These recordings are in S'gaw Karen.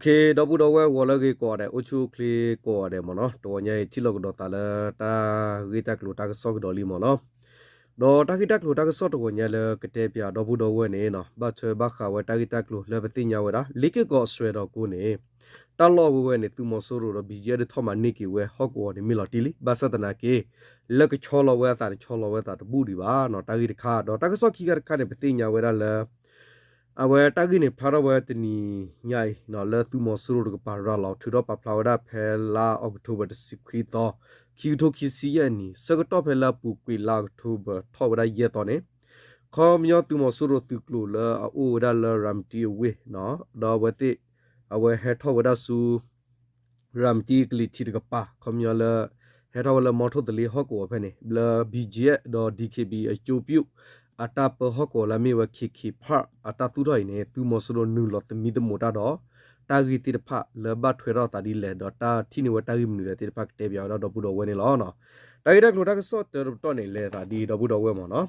က့ၤ ဒီပုၢ်ဒီဝဲၢ် ဂီၤလၢအဂ့ၤကိးဂၤဒဲး, အိၣ်ဆူၣ်အိၣ်ချ့ကိးဂၤဒဲးမ့ၢ်နီၤ, တဂီၤညါအံၤ ထံၣ်လိာ်ကဒီးသးလၢတၢ်ဂ့ၢ်တၢ်ကျိၤတၢ်ကစီၣ်ကဒီးလံမ့ၢ်နီၤ. ဒီးတၢ်ဂ့ၢ်တၢ်ကျိၤတၢ်ကစီၣ်တဂီၤညါလၢကတဲပၠးဒီပုၢ်ဒီဝဲၢ်န့ၣ်နီၤ, ဘၣ်ထွဲဘၣ်ဃးဝဲတၢ်ဂ့ၢ်တၢ်ကျိၤလၢပသ့ၣ်ညါဝဲဒၣ် လ့က့ၢ်ကီးစွဲဒီးကိန့ၣ် တၢ်လီၢ်ဝဲဝဲန့ၣ် သုးမီၤစိရိၤဒီး ဘံၣ်ကၠံၣ်အဲၣ် ဒုးထီၣ်မၤန့ၢ်က့ၤဝဲဟီၣ်ကဝီၤန့ၣ်မ့ၢ်လီၤတံၢ်လံ. ဘၣ်ဆၣ်သနာ်က့ လၢကဆီလီၤဝဲအသးန့ၣ် ဆီလီၤဝဲအသးတဘူၣ်ဒံးဘၣ်နီၤ, တၢ်ဂ့ၢ်တခါ. ဒီးတၢ်ကစီၣ်ခံခါတခါန့ၣ် ပသ့ၣ်ညါဝဲဒၣ်လၢ အဝဲတၢ်ဂ့ၢ်န့ၣ် ဖျါထီၣ်ဝဲတနံၤညါအံၤ လၢသုးမီၤစိရိၤတကပၤ ရၤလီၤထုးထီၣ်ပာ်ဖျါဝဲဒၣ်ဖဲလါအီးကထိဘၢၣ် တဆံခွံသီ, ခံကထိခံဆံယဲၢ်နံၣ်, ဆၢကတီၢ်ဖဲလါအပူၤကွံာ် လါအီးကထိဘၢၣ် ထီၣ်ဝဲဒၣ်ယဲၢ်သီန့ၣ်, ခီပညီသုးမီၤစိရိၤသုးကျိၤလၢအအိၣ်ဝဲဒၣ်လၢရၤမတံအဝ့ၢ် ဒီးအဝဲသ့ၣ် အဝဲဟဲထီၣ်ဝဲဒၣ်ဆူ ရၤမတံကလံၤထံးတကပၤ ခီပညီလၢ ဟဲထီၣ်ဝဲလၢမီထိၣ်သလ့ဟီၣ်ကဝီၤဖဲန့ၣ် လၢ ဘံၣ်ကၠံၣ်အဲၣ် ဒီး ဒံၣ်ခ့ၣ်ဘံၣ် အကၠိပၠူၣ် အတၢ်ပၢဟီၣ်ကဝီၤလၢအမ့ၢ်ဝဲ ခ့ၣ်ခ့ၣ်ဖၣ် အတၢ်သူၣ်ထီၣ်အံၤန့ၣ် သုးမီၤစိရိၤနုာ်လီၤသမံသမိးတၢ်ဒီး တၢ်ဂ့ၢ်သ့ၣ်တဖၣ်လၢဘၣ်ထွဲထီၣ်သးဒ်လဲၣ် ဒီးတၢ်ထံၣ်န့ၢ်ဝဲတၢ်ဂ့ၢ်မနုၤလဲၣ်သ့ၣ်တဖၣ် ကတဲပၠးဝဲဒၣ်ဒီပုၢ်ဒီဝဲၢ်န့ၣ်လီၤ. တၢ်ဂ့ၢ်တၢ်ကျိၤတၢ်ကစီၣ်တၢတပတီၢ်န့ၣ် လဲၤသးဒ်ဒီပုၢ်ဒီဝဲၢ်မ့ၢ်နီၤ.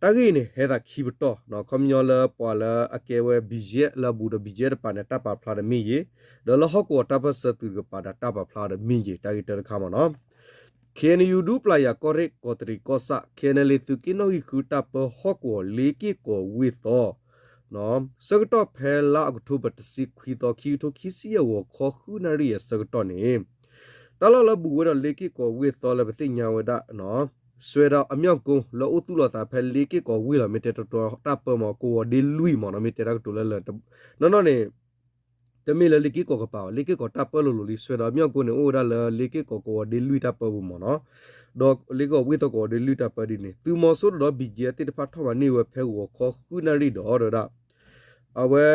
တၢ်ဂ့ၢ်န့ၣ် ဟဲသးခံပတီၢ်, ခီပညီလၢပှၤလၢအကဲဝဲ ဘံၣ်ကၠံၣ်အဲၣ် လၢအဘူးဒီး ဘံၣ်ကၠံၣ်အဲၣ် တကပၤန့ၣ် တၢ်ပာ်ဖျါဒီးမ့ၢ်ဂ့ၤ, ဒီးလၢဟီၣ်ကဝီၤတၢ်ပၢၢ်ဆၢသုးတကပၤဒီး တၢ်ပာ်ဖျါဒီးမ့ၢ်ဂ့ၤ, တၢ်ဂ့ၢ်တၢတခါမ့ၢ်နီၤ. ခ့ၣ်အဲၣ်ယူၣ် ဒူပျၢ်ယၤ ကီၢ်ရ့ၣ် ကီးတရံး ကီၢ်ဆၣ် ခ့ၣ်အဲၣ်ယူၣ် သုးက့နီၣ်ဂံၢ်ဃု တၢ်ပၢဟီၣ်ကဝီၤ လ့က့ၢ်ကီးဝ့ၢ်သီ ဆၢကတီၢ်ဖဲလါအီးကထိဘၢၣ် တဆံခွံသီ ခံကထိခံဆံယဲၢ် ဂီၤခီဃုနၣ်ရံၣ်အဆၢကတီၢ်န့ၣ် တၢ်လီၢ်လၢဘူးဝဲဒီးလ့က့ၢ်ကီးဝ့ၢ်သီလၢပသ့ၣ်ညါဝဲဒၣ် စွဲဒီးအမြောက်ကုန်း လၢအိၣ်သူၣ်လီၤသးဖဲလ့က့ၢ်ကီးဝ့ၢ်လီၤ မ့ၢ်တဲတတီတၢ်ပၢမ့ၢ် ကဝီၤဒ့လွံၢ်မ့ၢ်နီၤ, မ့ၢ်တဲတၢ်ကတိၤလၢလၢာ် နီၢ်နီၢ်န့ၣ် တမ့ၢ်လၢလ့က့ၢ်ကီးကပၤဘၣ်, လ့က့ၢ်ကီးတၢ်ပၢလိၤလိၤလံ, စွဲဒီးအမြောက်ကုန်းန့ၣ် အိၣ်ဝဲဒၣ်လၢလ့က့ၢ်ကီးကဝီၤဒ့လွံၢ်တၢ်ပၢပူၤမ့ၢ်နီၤ, ဒီးလ့က့ၢ်ကီးဝ့ၢ်သီကဝီၤဒ့လွံၢ်တၢ်ပၢဒ်န့ၣ် သုးမီၤစိရိၤဒီး ဘံၣ်ကၠံၣ်အဲၣ် သ့ၣ်တဖၣ်ထီၣ်မၤန့ၢ်ဝဲဖဲဂီၤခီဃုနၣ်ရံၣ်ဒီး တဲဝဲဒၣ် အဝဲ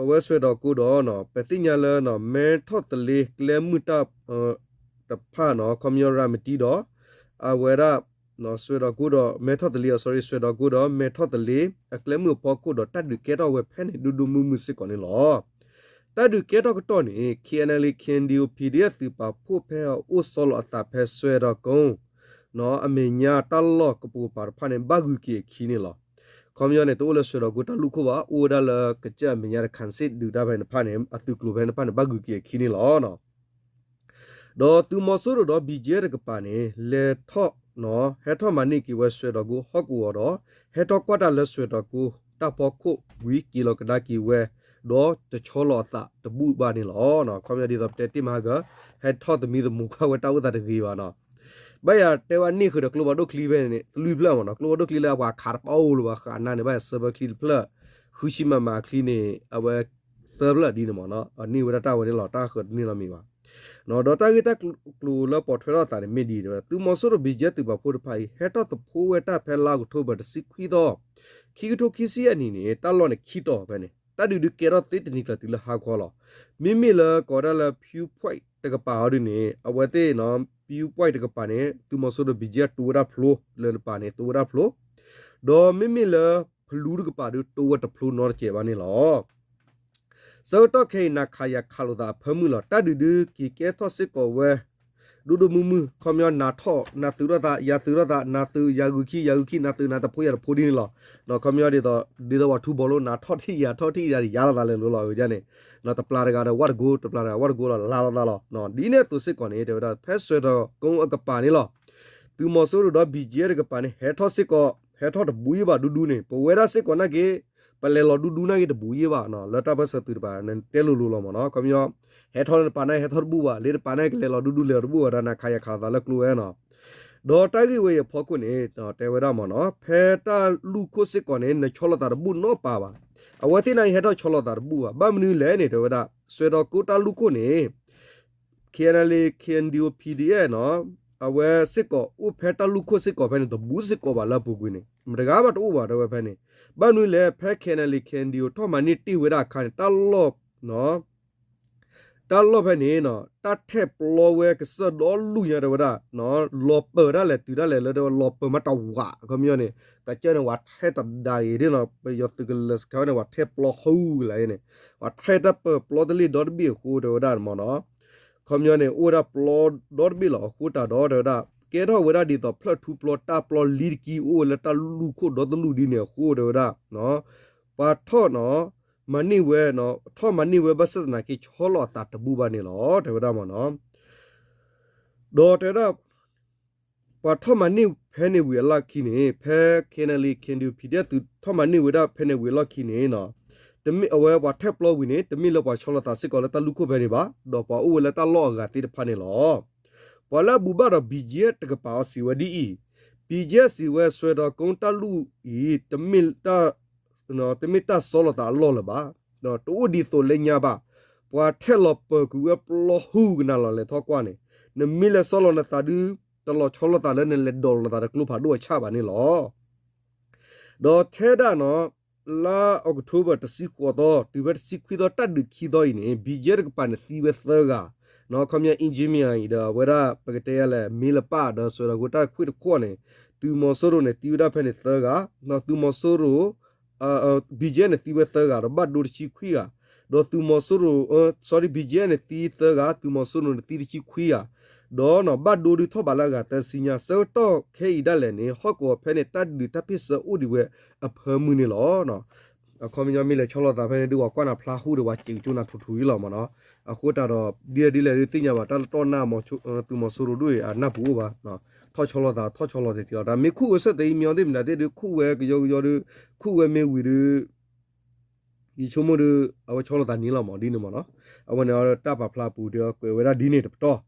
အဝဲစွဲဒီးကိးဒီး ပသ့ၣ်ညါလၢ မဲထီၣ်သလ့ကျဲမုၢ်တၢ် တဖၣ်နီၤ ခီပညီရၤမတံဒီး အဝဲဒၣ် စွဲဒီးကိးဒီး မဲထီၣ်သလ့ sorry စွဲဒီးကိးဒီး မဲထီၣ်သလ့ အကျဲမုၢ်အဖီခိၣ်ဒီး တၢ်ဒုးကဲထီၣ်ဝဲဖဲန့ၣ် ဒိၣ်ဒိၣ်မုၢ်မုၢ်စ့ၢ်ကီးန့ၣ်လီၤ. တၢ်ဒုးကဲထီၣ်ကတီၢ်န့ၣ် ခ့ၣ်အဲၣ်ယူၣ် ခ့ၣ်အဲၣ်ယူၣ် ပီၣ် ပီၣ် သုးပာ်ဖှိၣ်ဖဲအအိၣ်ဆီလီၤအသးဖဲစွဲဒီးကိး အမဲာ်ညါတၢ်လီၢ်ကပိာ်ကပၤတဖၣ်န့ၣ် ဘၣ်ဂုာ်က့ၤအခံန့ၣ်လီၤ. ခီပညီန့ၣ် တအိၣ်လၢစွဲဒီးကိးတၢ်လူၢ်ခိၣ်ဘၣ်, အိၣ်ဝဲဒၣ်လၢကစၢၢ်အမဲာ်ညါတခါန့ၣ် စ့ၢ်ဒုးတၢ်ဖဲန့ၣ်တဖၣ်န့ၣ် အသုးကျိၤဖဲန့ၣ်တဖၣ်န့ၣ် ဘၣ်ဂုာ်က့ၤအခံန့ၣ်လီၤ. ဒီးသုးမီၤစိရိၤဒီး ဘံၣ်ကၠံၣ်အဲၣ် တကပၤန့ၣ် လဲၤထီၣ် ဟဲထီၣ်မၤန့ၢ်က့ၤဝဲစွဲဒီးကိးဟီၣ်ကဝီၤဒီး ဟဲထီၣ်ကွၢ်တၢ်လၢစွဲဒီးကိးတၢ်ဖီခိၣ်ဝံၤ က့ၤလီၤကဒါက့ၤဝဲ ဒီးတဆီလီၤအသးတဘူၣ်ဘၣ်န့ၣ်လီၤ. ခီပညီဒ်သိးပတဲတ့ၢ်မးဟါဂၤ ဟဲထီၣ်သမံသမိးကွၢ်ဝဲတၢ်အိၣ်သးတဂ့ၤဘၣ်နီၤ. ဘၣ်ယၤတဲဝဲန့ၢ်ဃုာ်ဒီးကျိဖးဒိၣ်ချံဖဲန့ၣ် သလွံၢ်ဖျၢၣ်မ့ၢ်နီၤ, ကျိဖးဒိၣ်ချံလၢအပှၤခးတပီလိၤဘၣ်ဃးနၤန့ၣ် ဘၣ်ယၤဆၢဖၢချံတဖျၢၣ် ဃုဆံမးမးချံန့ၣ် အဝဲ သၢဖျၢၣ်ဒ်န့ၣ်မ့ၢ်နီၤ, န့ၢ်ဝဲဒၣ်တၢ်ဝဲန့ၣ်လီၤ, တၢ်ဃၢၤတန့ၢ်နီတမံၤဘၣ်. ဒီးတၢ်ဂ့ၢ်တၢ်ကျိၤလၢပိာ်ထွဲထီၣ်အသးန့ၣ်မ့ၢ်ဒ်အံၤ, သုးမီၤစိရိၤ ဘံၣ်ကၠံၣ်အဲၣ် သုးပာ်ဖှိၣ်တဖၣ်အံၤ ဟဲထီၣ်သဖှိဝဲတၢ်ဖဲလါအီးကထိဘၢၣ် တဆံခွံသီ ခံကထိခံဆံယဲၢ်နံၣ်န့ၣ် တၢ်လီၢ်န့ၣ်ခံတီၤဖဲန့ၣ် တၢ်ဒုးဒုးကဲထီၣ်သ့တနံၤကျၢၤတုၤလၢဟါခီလီၤ. မ့မ့ၢ်လၢကိးဝဲဒၣ်လၢ ဖၠူၣ်ဖှဲး တကပၤအီၤဒ်န့ၣ် အဝဲသ့ၣ် ဖၠူၣ်ဖှဲး တကပၤန့ၣ် သုးမီၤစိရိၤ ဘံၣ်ကၠံၣ်အဲၣ် တိဝဲဒၣ်ဖျိ လၢတပၤန့ၣ် တိဝဲဒၣ်ဖျိ, ဒီးမ့မ့ၢ်လၢ ဖလူတကပၤဒီး တိဝဲတဖျိနီတစဲးဘၣ်န့ၣ်လီၤ. ဆၢကတီၢ်ခဲအံၤ နၤခးယၤခးလိာ်သးအဖၢမုၢ်လီၤ. တၢ်ဒုးဒုးက့ၤကဲထီၣ်စ့ၢ်ကီးဝဲ ဒိၣ်ဒိၣ်မုၢ်မုၢ်, ခီပညီ နၤထီၣ် နၤသုးထီၣ်သး ယၤသုးထီၣ်သး, နၤသုးယၤဂုာ်ခံ ယၤဂုာ်ခံ နၤသုးနၤတဖိ ယၤတဖိဒ်န့ၣ်လီၤ. ခီပညီဒ်သိး ဒ်သိးပှၤထူဘီလိ နၤထီၣ်ထံၣ်ယၤထီၣ်ထံၣ် ယၤဒီးယၤလိာ်သးလဲၤလိၤလီၤ ဝဲဒၣ်န့ၣ်, တပျၢ်တဂၤဒီးဝၣ်တကိ တပျၢ်တဂၤဝၣ်တကိလီၤ လါလိာ်သးလီၤ. ဒ်န့ၣ်အသိးစ့ၢ်ကီးန့ၣ် တဲဝဲဒၣ် ဖဲစွဲဒီးကိးအကပၤန့ၣ်လီၤ. သုးမီၤစိရိၤဒီး ဘံၣ်ကၠံၣ်အဲၣ် တကပၤန့ၣ် ဟဲထီၣ်စ့ၢ်ကီး ဟဲထီၣ်တဘူးယံၢ်ဘၣ်ဒူဒူန့ၣ် ပဝဲဒၣ်စ့ၢ်ကီးနာ်က့ ပလဲၤလီၤဒူဒူနာ်က့တဘူးယံၢ်ဘၣ်နီၤ, လၢတၢ်ပၢၢ်ဆၢသုးတပၤ တဲလိၤလိၤလီၤမ့ၢ်နီၤ, ခီပညီ ဟဲထီၣ်လၢတပၤန့ၣ် ဟဲထီၣ်တဘူးဘၣ်, လၢတပၤန့ၣ် ကလဲၤလီၤဒူဒူလဲၤလီၤတဘူးဘၣ် ဒီးနၤခးယၤခးလိာ်သးလၢကျိဝဲနီၤ. ဒီးတၢ်ဂ့ၢ်ဝဲအံၤအဖီခိၣ်န့ၣ် တဲဝဲဒၣ်မ့ၢ်နီၤ, ဖဲတၢ်လူၢ်ခိၣ်စ့ၢ်ကီးန့ၣ် နဆီလီၤသးတဘူးနီတပၤဘၣ်. အဝဲသ့ၣ်နာ်က့ဟဲထီၣ်ဆီလီၤသးတဘူးဘၣ်, ဘၣ်မနုၤလဲၣ်န့ၣ် တဲဝဲဒၣ် စွဲဒီးကိးတၢ်လူၢ်ခိၣ်န့ၣ် ခ့ၣ်အဲၣ်ယူၣ် ခ့ၣ်အဲၣ်ယူၣ် ပီၣ် နီၤ, အဝဲစ့ၢ်ကီးအိၣ်ဖဲတၢ်လူၢ်ခိၣ်စ့ၢ်ကီးဖဲန့ၣ် တဘူးစ့ၢ်ကီးဘၣ်လၢအပူၤကွံာ်န့ၣ် မတဂၤမးတအိၣ်ဘၣ် တဲဝဲဖဲန့ၣ်. ဘၣ်မနုၤလဲၣ် ဖဲ ခ့ၣ်အဲၣ်ယူၣ် ခ့ၣ်အဲၣ်ယူၣ် ထီၣ်မၤန့ၢ်တ့ၢ်ဝဲဒၣ်အခါန့ၣ် တၢ်လီၢ် တၢ်လီၢ်ဖဲန့ၣ် တၢ်ထဲၣ်ပျီဝဲကစၢၢ်ဒီလူၢ်ညါ တဲဝဲဒၣ် လီၤပၢာ်ဒၣ်လဲာ်တုၤဒၣ်လဲာ်လၢ တဲဝဲလီၤပၢာ်မးတဝး ခီပညီန့ၣ် ကစၢၢ်န့ၣ် ဝဲထဲၣ်တဒါအံၤဒ်နီၤ ပယီၤသုးကလၢၤစခါဝဲန့ၣ် ဝဲထဲၣ်ပျီဟူလၢအံၤန့ၣ် ဝဲထဲၣ်တၢ်ပၢာ်ပျီတလ့ၢ်ဒီတဘ့ၣ်အဃိ တဲဝဲဒၣ်မ့ၢ်နီၤ. ခီပညီန့ၣ် အိၣ်ဝဲဒၣ်ပျီဒီတဘ့ၣ်လီၤအဃိတၢ်ဒီး တဲဝဲဒၣ် ကဲထီၣ်ဝဲဒၣ်ဒ်သိးဖျၢၣ်ထူပျီတၢ်ပျီလံတကံ အိၣ်ဝဲလၢတၢ်လူၢ်ခိၣ်ဒီတလူၢ်ဒ်န့ၣ်အဃိ တဲဝဲဒၣ် ပှၤထီၣ်နီၤ မၤန့ၢ်ဝဲ, ထီၣ်မၤန့ၢ်ဝဲဘၣ်ဆၣ်သနာ်က့ ဆီလီၤအသးတဘူၣ်ဘၣ်န့ၣ်လီၤ တဲဝဲဒၣ်မ့ၢ်နီၤ. ဒီးတဲဝဲဒၣ် ပှၤထီၣ်မၤန့ၢ်ဖဲန့ၣ်ဝံၤအလီၢ်ခံန့ၣ် ဖဲ KNLA KNDO PDF သုးထီၣ်မၤန့ၢ်ဝဲဒၣ်ဖဲန့ၣ်ဝံၤအလီၢ်ခံန့ၣ် တမ့ၢ်အဝဲပှၤထဲးပျီဝံၤန့ၣ် တမ့ၢ်လၢပှၤဆီလီၤသးစ့ၢ်ကီးလၢတၢ်လူၢ်ခိၣ်ဖဲန့ၣ်ဘၣ်, ဒီးပှၤအိၣ်ဝဲလၢတၢ်လီၢ်အဂၤသ့ၣ်တဖၣ်န့ၣ်လီၤ. ပှၤလၢအဘူၣ်ဘၣ်ဒီး BGF တကပၤအီၤစံးဝဲဒ်အံၤ, BGF စံးဝဲ စွဲဒီးကုန်း တၢ်လူၢ်အံၤ တမ့ၢ်တၢ် တမ့ၢ်တၢ်ဆီလီၤသးအလီၢ်လၢၤဘၣ်, တအိၣ်ဒ်သိးလၢညါဘၣ်, ပှၤထဲးလီၤပၢၤကွံာ်ဝဲပျီဟူကနၣ်လီၤ လဲၤထီၣ်ကွၢ်န့ၣ်, နမ့ၢ်လဲၤဆီလီၤနသးဒု တလီၤဆီလီၤသးလၢနလဲၤဒိးလီၤနသးတကျိဖးဒိၣ်အဆၣ်ဘၣ်န့ၣ်လီၤ. ဒီးထဲဒၣ်နီၤ လါအီးကထိဘၢၣ်တဆံဃိးသီ တုၤဖဲတဆံခွံသီ တၢ်ဒုးခံသီအံၤန့ၣ် BGF တကပၤန့ၣ်သံဝဲသၢဂၤ, ခီပညီ engineer အံၤဒီးအဝဲဒၣ် ပကတဲယၤလဲၣ် မ့ၢ်လၢပၢ်ဒီးစွဲဒီးကတၢၢ်ခွံတခိၣ်န့ၣ် သုးမီၤစိရိၤန့ၣ်သံဝဲဒၣ်ဖဲန့ၣ်သၢဂၤ, သုးမီၤစိရိၤ BGF န့ၣ်သံဝဲသၢဂၤ ဒီးဘၣ်ဒိတဆံခွံဂၤ, ဒီးသုးမီၤစိရိၤ sorry BGF န့ၣ်သံသၢဂၤ သုးမီၤစိရိၤန့ၣ်သံတဆံခွံဂၤ, ဒီးဘၣ်ဒိဒုးထီၣ်ဘးလၢအဂၤသၢဆံညါ ဆၢကတီၢ်ခဲအံၤဒၣ်လဲာ်န့ၣ် ဟီၣ်ကဝီၤဖဲန့ၣ် တၢ်ဒုးတၢ်ဖ့ၣ်ဆၢအိၣ်ဒံးဝဲအဖၢမုၢ်န့ၣ်လီၤ. အခီပညီမ့ၢ်လဲၤဆီလီၤသးဖဲန့ၣ်ဒုး ပှၤကွၢ်နၤဖျါဟူဒီး ပှၤစံးကၠိနၤထူထူအံၤလီၤမ့ၢ်နီၤ. အဃိသတးဒီး ဒ်လဲၣ်ဒ်လဲၣ်ဒုးသ့ၣ်ညါဘၣ် တၢ်လၢတီၢ်နၢ် သုးမီၤစိရိၤဒိၣ်အံၤ အနၢ်ပူၤအိၣ်ဘၣ်, ထီၣ်ဆီလီၤသး ထီၣ်ဆီလီၤတထံလီၤ တၢ်မ့ၢ်ခူၣ်ဝဲဆၢၣ်သဲးအံၤမ့ၢ်အီၤသ့ၣ်မနုၤသ့ၣ်ဒုး ခူၣ်ဝဲကယီကယီဒုး ခူၣ်ဝဲမ့ၢ်ဝံၤဒုး ယဆိကမိၣ်ဒီး အဝဲဆီလီၤသးန့ၣ်လီၤမ့ၢ်ဒ်န့ၣ်မ့ၢ်နီၤ. အဝဲန့ၣ်တၢ်ပာ်ဖျါအပူၤဒီးကွဲးဝဲဒၣ်ဒ်န့ၣ်တပတီၢ်,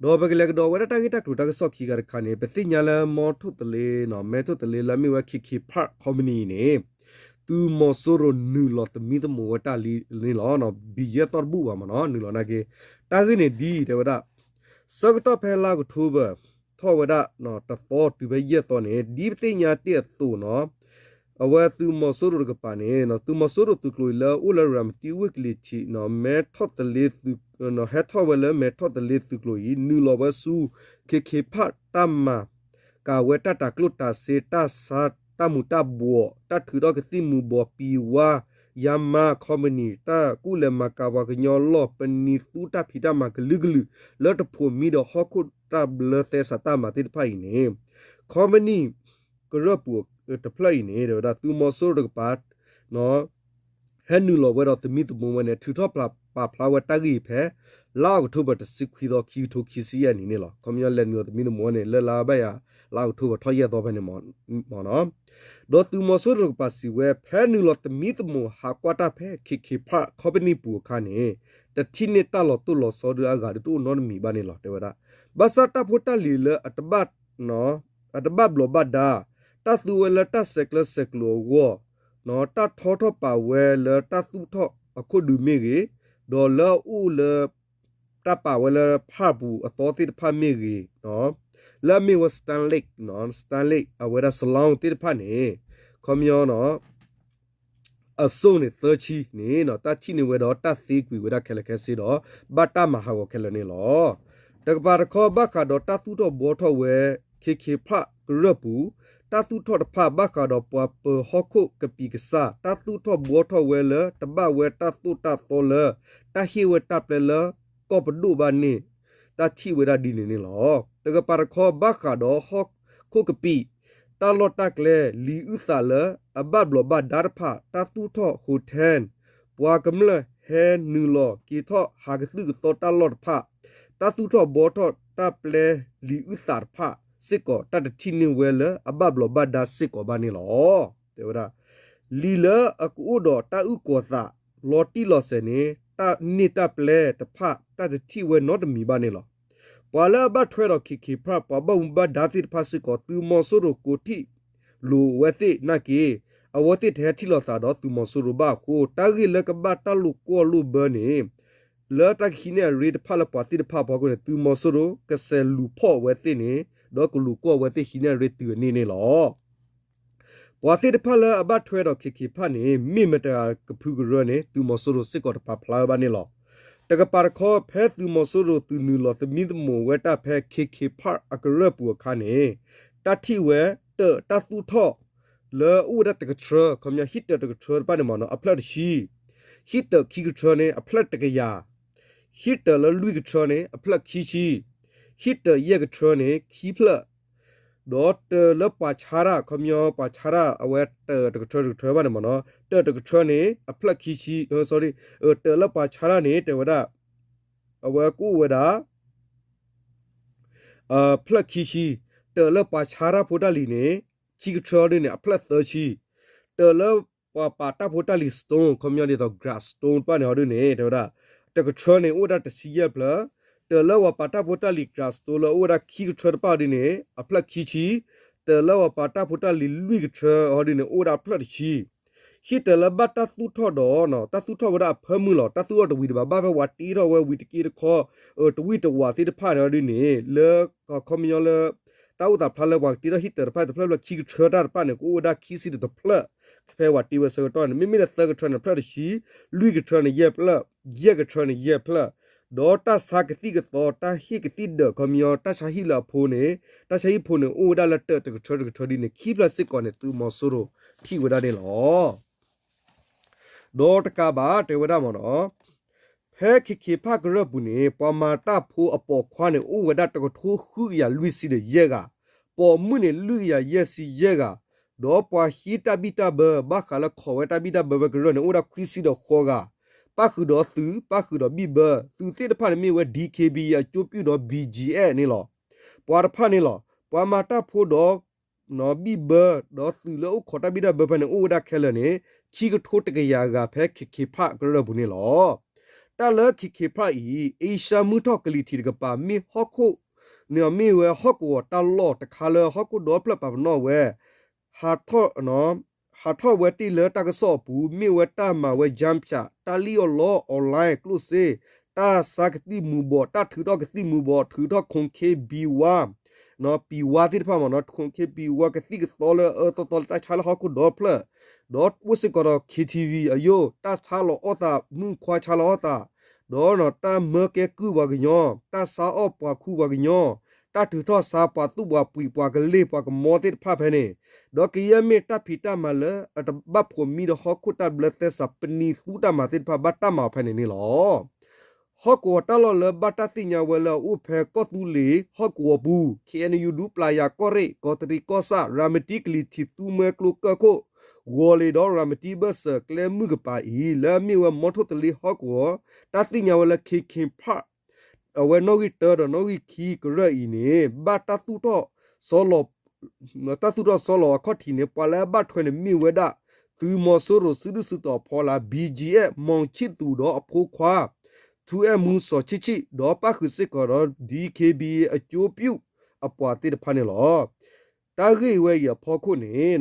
ဒီးပကလဲၤကဒီးဝဲဒၣ်တၢ်ဂ့ၢ်တၢ်ကျိၤတၢ်ကစီၣ်ခံဂၤတခါန့ၣ် ပသ့ၣ်ညါလၢမီထိၣ်သလ့ မဲထိၣ်သလ့လၢအမ့ၢ်ဝဲ KK Park Company အံၤန့ၣ် သုးမီၤစိရိၤနုာ်လီၤသမံသမိးဝဲတၢ်လံန့ၣ်လီၤ. ဘံၣ်ယဲၢ်သီၣ်တဘူၣ်ဘၣ်မ့ၢ်နီၤ နုာ်လီၤနာ်က့ တၢ်ဂ့ၢ်န့ၣ်ဒ်အံၤ တဲဝဲဒၣ် ဆၢကတီၢ်ဖဲလါအီးကထိဘၢၣ် ထီၣ်ဝဲဒၣ်တသီတုၤဖဲယဲၢ်သီန့ၣ် ဒ်ပသ့ၣ်ညါတ့ၢ်အသိးနီၤ အဝဲသုးမီၤစိရိၤတကပၤန့ၣ် သုးမီၤစိရိၤသုးကျိၤအံၤလၢအိၣ်လၢရၤမတံဝ့ၢ်ကလံၤထံး မဲထိၣ်သလ့ ဟဲထီၣ်ဝဲလၢမဲထိၣ်သလ့သုးကျိၤအံၤ နုာ်လီၤဝဲဆူ KK Park တၢ်မၤ ကၤဝဲတၢ်တၤကျိၣ်တၤစ့ တၢ်ဆါ တၢ်မူၤတၢ်ဘှီး တၢ်ထုးထီၣ်ကသံၣ်မူၤဘှီး ပံၤဝါ ယါမါ company တၢ်ကူၣ်လဲၤမၤကၤပှၤကညီလီၢ် ပနံၤသူတၢ်ဖံးတၢ်မၤကလုာ်ကလုာ် လၢတဖိးမံဒီးဟီၣ်ခိၣ်တၢ်ဘျၢသဲစးတၢ်မၤသ့ၣ်တဖၣ်အံၤန့ၣ် company ကရၢၢ်ပူၤတဖျၢၣ်အံၤန့ၣ် တဲဝဲဒၣ်သုးမီၤစိရိၤတကပၤ ဟဲနုာ်လီၤဝဲဒီးသမံသမိးဝဲန့ၣ် ထုးထီၣ်ပာ်ဖျါဝဲတၢ်ဂ့ၢ်အံၤဖဲ လါအီးကထိဘၢၣ်တဆံခွံသီ ခံကထိခံဆံယဲၢ်နံၣ်န့ၣ်လီၤ. ခီပညီလဲၤနုာ်လီၤသမံသမိးဝဲန့ၣ် လၢလါဘၣ်ယၤ လါအီးကထိဘၢၣ်ထီၣ်ယဲၢ်သီဖဲန့ၣ်မ့ၢ်နီၤ. ဒီးသုးမီၤစိရိၤတကပၤစံးဝဲ ဖဲနုာ်လီၤသမံသမိးဟးကွၢ်တၢ်ဖဲ KK Park company ပူၤအခါန့ၣ် တထံၣ်န့ၢ်တၢ်လီၤတိၢ်လီၤဆီဒုးအဂၤဒုးတအိၣ်နီတမံၤဘၣ်န့ၣ်လီၤ တဲဝဲဒၣ်. ဘၣ်ဆၣ်တၢ်ဖိတၢ်လံၤလၢအတဘၣ် အတဘၣ်ဘျီးဘၣ်ဒါ, တၢ်သူဝဲလၢတၢ်ဆဲးကျၢဆဲးကျိးအဂီၢ်, တၢ်ထီထီၣ်ပာ်ဝဲလၢတၢ်သူၣ်ထီၣ်အခိၣ်ဒုးမ့ၢ်ဂ့ၤ, ဒီးလၢအအိၣ်လၢ တၢ်ပာ်ဝဲလၢ park ပူၤအသီသ့ၣ်တဖၣ်မ့ၢ်ဂ့ၤ, လၢအမ့ၢ်ဝဲ Stanley, Stanley အဝဲဒၣ် salon သ့ၣ်တဖၣ်န့ၣ် ခီပညီ အစိၣ်န့ၣ်သၢဆံန့ၣ် တၢ်ထံၣ်န့ၢ်ဝဲဒီးတၢ်သ့ကွံာ်ဝဲဒၣ်ခဲလၢာ်ခဲဆ့ဒီး ဘၣ်တၢ်မၤဟးဂီၤခဲလၢာ်န့ၣ်လီၤ. တကပၤတခီဘၣ်ဃးဒီးတၢ်သူၣ်ထီၣ်ဘှီထီၣ်ဝဲ KK Park ကရၢၢ်ပူၤ, တၢ်သူၣ်ထီၣ်တဖၣ်ဘၣ်ဃးဒီးပှၤပၢၤဟီၣ်ခိၣ်ကပံာ်ကစၢ် တၢ်သူၣ်ထီၣ်ဘှီထီၣ်ဝဲလၢတဘၣ်ဝဲတၢ်သိၣ်တၢ်သီလၢ တၢ်ဟ့ၣ်ဝဲတၢ်ပျဲလၢကီၢ်ပဒိၣ်ဘၣ်န့ၣ် တၢ်ထံၣ်ဝဲဒၣ်ဒ်န့ၣ်န့ၣ်လီၤ. တကပၤတခီဘၣ်ဃးဒီးဟီၣ်ခိၣ်ကပံာ် တၢ်လီၢ်တၢ်ကျဲ လံာ်အုၣ်သးလၢအဘၣ်ဘျီးဘၣ်ဒါတဖၣ် တၢ်သူၣ်ထီၣ် hotel, ပှၤကမျၢၢ်ဟဲနုာ်လီၤက့ၤထီၣ်ဟးကသုၣ်ကသီတၢ်လီၢ်တဖၣ်, တၢ်သူၣ်ထီၣ်ဘှီထီၣ်တၢ်ပျဲလံာ်အုၣ်သးတဖၣ်စ့ၢ်ကီး တၢ်တထံၣ်န့ၢ်ဝဲလၢအဘၣ်ဘျီးဘၣ်ဒါစ့ၢ်ကီးဘၣ်န့ၣ်လီၤ. တဲဝဲဒၣ် လံာ်လၢအကအိၣ်ဒီးတၢ်အုၣ်ကီၤသး လီၤတံၢ်လီၤဆဲးန့ၣ် တၢ်န့ၢ်တၢ်ပျဲတဖၣ် တၢ်တထံၣ်ဝဲနီတမံၤဘၣ်န့ၣ်လီၤ. ပှၤလၢအဘၣ်ထွဲဒီး KK Park ပှၤဘၣ်မူဘၣ်ဒါသ့ၣ်တဖၣ်စ့ၢ်ကီး သုးမီၤစိရိၤကိးထံၣ်လိာ်ဝဲသ့ၣ်နာ်က့ အဝဲသ့ၣ်တဟဲထံၣ်လိာ်သးဒီးသုးမီၤစိရိၤဘၣ်အဃိ တၢ်ဂ့ၢ်လၢကဘၣ်တၢ်လိာ်ကွီၢ်လိာ်ဘၢန့ၣ် လၢတၢ်ကဟံးန့ၢ်အရ့တဖၣ်လၢပှၤသ့ၣ်တဖၣ်အဖီခိၣ်န့ၣ် သုးမီၤစိရိၤကစဲးလူၤဖီၣ်ဝဲသ့ၣ်န့ၣ် ဒီးကလူၤကွီၢ်ဝဲသ့ၣ်ဟံးန့ၢ်အရ့တုၤအန့ၣ်န့ၣ်လီၤ. ပှၤသ့ၣ်တဖၣ်လၢအဘၣ်ထွဲဒီး KK Park န့ၣ် မ့ၢ်မတၤကဖုကရၢန့ၣ် သုးမီၤစိရိၤစ့ၢ်ကီးတပာ်ဖျါဝဲဘၣ်န့ၣ်လီၤ. တကပၤတခီ ဖဲသုးမီၤစိရိၤသုးနုာ်လီၤသမံသမိးဝဲတၢ်ဖဲ KK Park အကရၢၢ်ပူၤအခါန့ၣ် တၢ်ထံၣ်ဝဲ တၢး တၢ်သူၣ်ထီၣ် လၢအိၣ်ဝဲဒၣ်တကထြၢ ခီပညီ ဟံၣ်တၢးတကထြၢတဖၣ်န့ၣ်မ့ၢ်နီၤ အဖျၢၣ်တဆံ, ဟံၣ်တၢးခံကထြၢန့ၣ် အဖျၢၣ်တကယၤ, ဟံၣ်တၢးလၢလွံၢ်ကထြၢန့ၣ် အဖျၢၣ်ခံဆံ, ဟံၣ်တၢးယဲၢ်ကထြၢန့ၣ် ခံဖျၢၣ် ဒီးတၢးလၢပှၤဆါတၢ် ခီပညီပှၤဆါတၢ် အဝဲတၢးတကထၢတကထၢဘၣ်န့ၣ်မ့ၢ်နီၤ, တၢးတကထၢန့ၣ် အဖျၢၣ်ခံဆံ, တၢးလၢပှၤဆါတၢ်န့ၣ် တဲဝဲဒၣ် အဝဲကအိၣ်ဝဲဒၣ် ဖျၢၣ်ခံဆံ, တၢးလၢပှၤဆါတၢ်ဖိတၢ်လံၤန့ၣ် ခံကထၢဒ်န့ၣ် အဖျၢၣ်သၢဆံ, တၢးလၢပှၤပာ်တၢ်ဖိတၢ်လံၤ stone ခီပညီဒ်သိး grass stone တဖၣ်န့ၣ်ဟီဒ်န့ၣ် တဲဝဲဒၣ် တကထၢန့ၣ် အိၣ်ဝဲဒၣ်တဆံယဲၢ်ဖျၢၣ်, တၢးလၢပှၤပာ်တၢ်ဖိတၢ်လံၤ grass stone လၢအိၣ်ဝဲဒၣ်ခံကထၢတဖၣ်ဒ်န့ၣ် အဖျၢၣ်ခံဆံ, တၢးလၢပှၤပာ်တၢ်ဖိတၢ်လံၤလွံၢ်ကထၢဟီဒ်န့ၣ် အိၣ်ဝဲဒၣ်အဖျၢၣ်တဆံ ဟံၣ်တၢးလၢဘၣ်တၢ်သူၣ်ထီၣ်ဒီး တၢ်သူၣ်ထီၣ်ဝဲဒၣ်အဖၢမုၢ်လီၤ. တၢ်သူၣ်ထီၣ်တဝံၤတဘၣ် ဘၣ်ဖဲပှၤတ့ထီၣ်ဝဲဝံၤတက့တခီ တဝံၣ်တဝးသ့ၣ်တဖၣ်န့ၣ်ဒ်န့ၣ် လၢခီပညီလၢ တၢ်အိၣ်သးဖျါလၢပှၤကတ့ထီၣ်ဟံၣ်တၢးတဖၣ်တဖျၢၣ်ဖျၢၣ်ခံကထၢတၢ်တဖၣ်န့ၣ် ကအိၣ်ဝဲဒၣ်ခံဆံတဖျၢၣ် ဖဲပှၤတ့ဝဲဆၢကတီၢ်န့ၣ် မ့မ့ၢ်လၢသၢကထၢန့ၣ် ဖျၢၣ်တဆံ, လွံၢ်ကထၢန့ၣ် ယဲၢ်ဖျၢၣ်, ယဲၢ်ကထၢန့ၣ် ယဲၢ်ဖျၢၣ်, ဒီးတၢ်ဆါကသံၣ်ကသီ တၢ်ဟ့ၣ်ကသံၣ်ဒၢး ခီပညီ တၢ်ဆါဟံၣ်လၢအဖိန့ၣ် တၢ်ဆါဟံၣ်ဖိန့ၣ် အိၣ်ဝဲဒၣ်လၢတၢးတကထၢတကထၢဒ်န့ၣ် ခံဖျၢၣ်စ့ၢ်ကီးန့ၣ် သုးမီၤစိရိၤထံၣ်ဝဲဒၣ်န့ၣ်လီၤ. ဒီးတကးဘၣ် တဲဝဲဒၣ်မ့ၢ်နီၤ, ဖဲခ့ခ့ဖးကရၢၢ်ပူၤန့ၣ် ပှၤမၤတၢ်ဖိအပိာ်ခွါန့ၣ် အိၣ်ဝဲဒၣ်တကထိဃုကယၤလွံၢ်ဆံဒီးယဲၢ်ဂၤ, ပိာ်မုၣ်န့ၣ် လွံၢ်ကယၤယဲၢ်ဆံယဲၢ်ဂၤ, ဒီးပှၤဟံးတၢ်ဘံၣ်တၢ်ဘၢ ဘၣ်ဃးလၢခိးဝဲတၢ်ဘံၣ်တၢ်ဘၢဝဲကရၢၢ်န့ၣ် အိၣ်ဝဲဒၣ်ခွံဆံဒီးဃိးဂၤ, ပၣ်ဃုာ်ဒီးသုး ပၣ်ဃုာ်ဒီးဘံၣ်ဘၢ, သုးသ့ၣ်တဖၣ်န့ၣ်မ့ၢ်ဝဲ D K B A အကၠိပျုၢ်ဒီး B G F န့ၣ်လီၤ. ပှၤတဖၣ်န့ၣ်လီၤ. ပှၤမၤတၢ်ဖိဒီး ဘံၣ်ဘၢ ဒီးသုးလၢအိၣ်ခိးတၢ်ဘံၣ်တၢ်ဘၢဖဲန့ၣ် အိၣ်ဝဲဒၣ်ခဲလၢာ်န့ၣ် ခံကထိတကယၤဂၤဖဲခ့ခ့ဖးကရၢၢ်ပူၤန့ၣ်လီၤ. တၢ်လၢခ့ခ့ဖးအံၤ အ့ရှါမုၢ်ထီၣ်ကလံၤထံးတကပၤ မ့ၢ်ဟီၣ်ခိၣ်န့ၣ် မ့ၢ်ဝဲဟီၣ်ကဝီၤတၢ်လီၢ်တခါလၢဟီၣ်ခိၣ်ဒီဖျၢၣ်ပာ်ပနီၣ်ဝဲ ဟးထီၣ် ဟးထီၣ်ဝဲတ့ၢ်လၢတၢ်ကစီၣ်အပူၤ မ့ၢ်ဝဲတၢ်မၤဝဲ ကၠၢဖၠး တၢ်လံၣ်အီၣ်လီ online ကျိၣ်စ့ တၢ်ဆါကသံၣ်မူၤဘှီး တၢ်ထုးထီၣ်ကသံၣ်မူၤဘှီး ထုးထီၣ် ခိၣ်ခ့ ဘံဝါ ပံၤဝါသ့ၣ်တဖၣ်မ့ၢ်နီၤ ခိၣ်ခ့ပံၤဝါကသံၣ်ကသီလၢအအၢသီသီလၢတၢ်ဆါလၢဟီၣ်ခိၣ်ဒီဖျၢၣ်, ဒီးအိၣ်စ့ၢ်ကီးဒီး K T V အယိၣ် တၢ်ဆါလီၤအီၣ်သး မုၣ်ခွါဆါလီၤအီၣ်သး, ဒီးတၢ်မၢကဲကုၢ်ပှၤကညီ, တၢ်ဆါအီၣ်ပှၤခူပှၤကညီ, တၢ်ထုးထီၣ်ဆါပှၤသူၣ်ပှၤပှံၤ ပှၤကလ့ၢ်ပှၤကမီသ့ၣ်တဖၣ်ဖဲန့ၣ်, ဒီးကယဲၢ်မ့ၢ်တၢ်ဖံးတၢ်မၤလၢအတဘၣ်ဖှိၣ်မံဒီးဟီၣ်ခိၣ်တၢ်ဘျၢသဲစး ပနံၤသူတၢ်မၤသ့ၣ်တဖၣ် ဘၣ်တၢ်မၤအီၤဖဲန့ၣ်န့ၣ်လီၤ. ဟီၣ်ကဝီၤတၢ်လီၢ်လၢဘၣ်တၢ်သ့ၣ်ညါဝဲလၢအအိၣ်ဖဲကီၢ်သူလ့ၤဟီၣ်ကဝီၤပူၤ K N U ဒူပျၢ်ယၤကီၢ်ရ့ၣ် ကီးတရံးကီၢ်ဆၣ် ရၤမတံကလံၤထံးသူမွဲကျိကၢၢ်ခိၣ် ဂီၤလ့ၤဒီးရၤမတံဘၢၣ်စၢၤကျဲမုၢ်ကပၤအံၤ လၢအမ့ၢ်ဝဲမီထိၣ်သလ့ဟီၣ်ကဝီၤ တၢ်သ့ၣ်ညါဝဲလၢ ခ့ခ့ ဖး အဝဲနီၣ်ဂံၢ်တၢဒီးနီၣ်ဂံၢ်ခံကရၢၢ်အံၤန့ၣ် ဘၣ်တၢ်သူၣ်ထီၣ်ဆီလီၤ တၢ်သူၣ်ထီၣ်ဆီလီၤအခီၣ်ထံးန့ၣ် ပှၤလၢအဘၣ်ထွဲန့ၣ်မ့ၢ်ဝဲဒၣ် သုးမီၤစိရိၤစုဒုၣ်စုတီၤအဖီလာ် B G F မီၤဆံၣ်သူးဒီးအဖိခွါ ထူအဲၣ်မူစီၤဆံၣ်ဆံၣ် ဒီးပၣ်ဃုာ်စ့ၢ်ကီးဒီး D K B A အကၠိပျုၢ်အပှၤသ့ၣ်တဖၣ်န့ၣ်လီၤ. တၢ်ဂ့ၢ်ဝဲအံၤအဖီခိၣ်န့ၣ်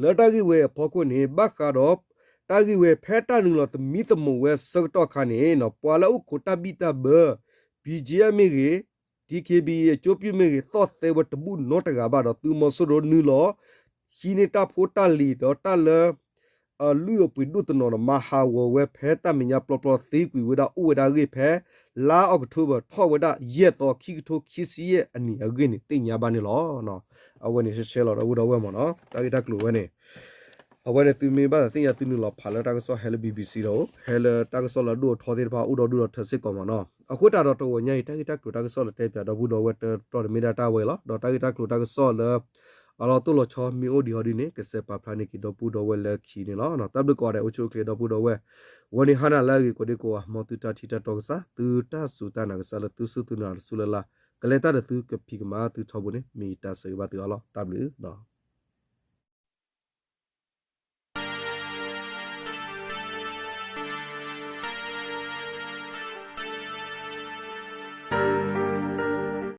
လၢတၢ်ဂ့ၢ်ဝဲအံၤအဖီခိၣ်န့ၣ် ဘၣ်ဃးဒီး တၢ်ဂ့ၢ်ဝဲဖဲတၢ်နုာ်လီၤသမံသမိးဝဲဆၢကတီၢ်ခါန့ၣ် ပှၤလၢအအိၣ်ခိးတၢ်ဘံၣ်တၢ်ဘၢ B G F မ့ၢ်ဂ့ၤ D K B A အကၠိပျုၢ်မ့ၢ်ဂ့ၤ သီၣ်သဲဝဲတဘူၣ်နီတဂၤဘၣ်ဒီး သုးမီၤစိရိၤနုာ်လီၤ ဟံးန့ၢ်တၢ်ဖိတၢ်လံၤဒီးတၢ်လၢ အလုၢ်အပှ့ၤဒိၣ်တနီၤဒီး မၤဟးဂီၤဝဲဖဲတၢ်မဲာ်ညါပျီပျီသ့ကွံာ်ဝဲဒၣ်အိၣ်ဝဲဒၣ်အဂ့ၢ်ဖဲ လါအီးကထိဘၢၣ်ထီၣ်ဝဲဒၣ်ယဲၢ်သီ ခံကထိခံဆံယဲၢ်အနံၤအဂ့ၢ်န့ၣ် သ့ၣ်ညါဘၣ်န့ၣ်လီၤ. အဝဲန့ၣ်ရှဲရှဲလီၤဒီပုၢ်ဒီဝဲၢ်မ့ၢ်နီၤ တၢ်ဂ့ၢ်တၢ်ကျိၤဝဲန့ၣ် အဝဲန့ၣ်သုမ့ၢ်ဘၣ်သးသ့ၣ်ညါသုနုာ်လီၤဖးလၢတၢ်ကစီၣ်ဟဲလၢ B B C ဒီး ဟဲလၢတၢ်ကစီၣ်လၢအဒိၣ်အထီသ့ၣ်တဖၣ် အိၣ်ဒီးဒိၣ်ဒီးထၢစ့ၢ်ကီးမ့ၢ်နီၤ. အဃိသတးဒီးတဂီၤညါအံၤ တၢ်ဂ့ၢ်တၢ်ကျိၤတၢ်ကစီၣ်လၢတဲပၠးဒီပုၢ်ဒီဝဲၢ်တတီၤန့ၣ်မ့ၢ်ဒၣ်တၢ်ဝဲအံၤလီၤ. ဒီးတၢ်ဂ့ၢ်တၢ်ကျိၤတၢ်ကစီၣ်လၢ အလီၤတိၢ်လီၤဆီမ့ၢ်အိၣ်ဒံးဟီဒ်န့ၣ် ကစဲးပာ်ဖျါန့ၢ်က့ၤဒီပုၢ်ဒီဝဲၢ်လၢခံန့ၣ်လီၤ. တၢ်ဘျုးကိးဂၤဒဲး အိၣ်ဆူၣ်အိၣ်ချ့ဒီပုၢ်ဒီဝဲၢ် ဂီၤန့ၣ်ဟါနၤလၢအဂ့ၤကိးဒံကိးဂၤ မ်သုတၢ်ထံၣ်တၢ်တီကစၢ် သုတၢ်စူၢ်တၢ်နာ်ကစၢ်လၢသုစူၢ်သုနာ်တစူၢ်လၢ်လၢ် ကလဲၤတၢ်ဒီးသုကဖံးကမၤသုထီဘိန့ၣ် မ့ၢ်ယတၢ်ဆၢဂ့ၤဘၣ်သုအါလီၤ. တၢ်ဘျုးဒီး